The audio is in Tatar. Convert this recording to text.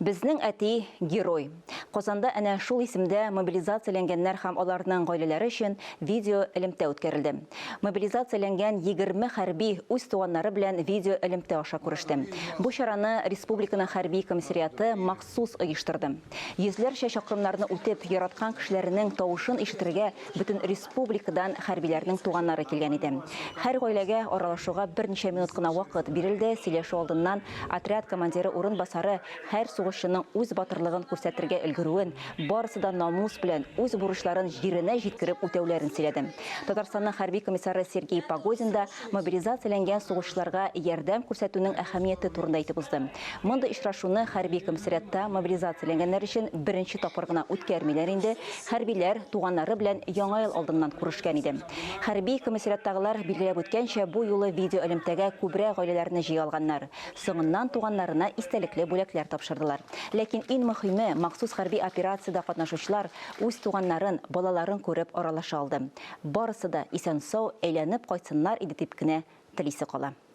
Безнең әти, герой. Казанда әнә шул исемдә мобилизацияләнгәннәр һәм аларның гаиләләре өчен видеоэлемтә үткәрелде. Мобилизацияләнгән 20 хәрби үз туганнары белән видеоэлемтә аша күреште. Бу чараны республиканың хәрби комиссариаты махсус оештырды. Йөзләрчә чакрымнарны үтеп, яраткан кешеләренең тавышын ишетергә бөтен республикадан хәрбиләрнең туганнары килгән иде. Һәр гаиләгә аралашуга берничә минут кына вакыт бирелде, сөйләшү алдыннан отряд командиры урынбасары һәр сугышчының үз батырлыгын күрсәтергә өлгерүен, барысы да намус белән үз бурычларын җиренә җиткереп үтәүләрен сөйләде. Татарстанның хәрби комиссары Сергей Погодин да мобилизацияләнгән сугышчыларга ярдәм күрсәтүнең әһәмияте турында әйтеп узды. Мондый очрашуны хәрби комиссариатта мобилизацияләнгәннәр өчен беренче тапкыр гына үткәрмиләр инде. Хәрбиләр туганнары белән Яңа ел алдыннан күрешкән иде. Хәрби комиссариаттагылар билгеләп үткәнчә, бу юлы видеоэлемтәгә күбрәк гаиләләрне җыя алганнар. Соңыннан туганнарына истәлекле бүләкләр тапшырдылар. Ләкин иң мөхиме, махсус хәрби операциядә катнашучылар үз туганнарын, балаларын күреп аралаша алды. Барысы да исән-сау әйләнеп кайтсыннар иде дип кенә телисе кала.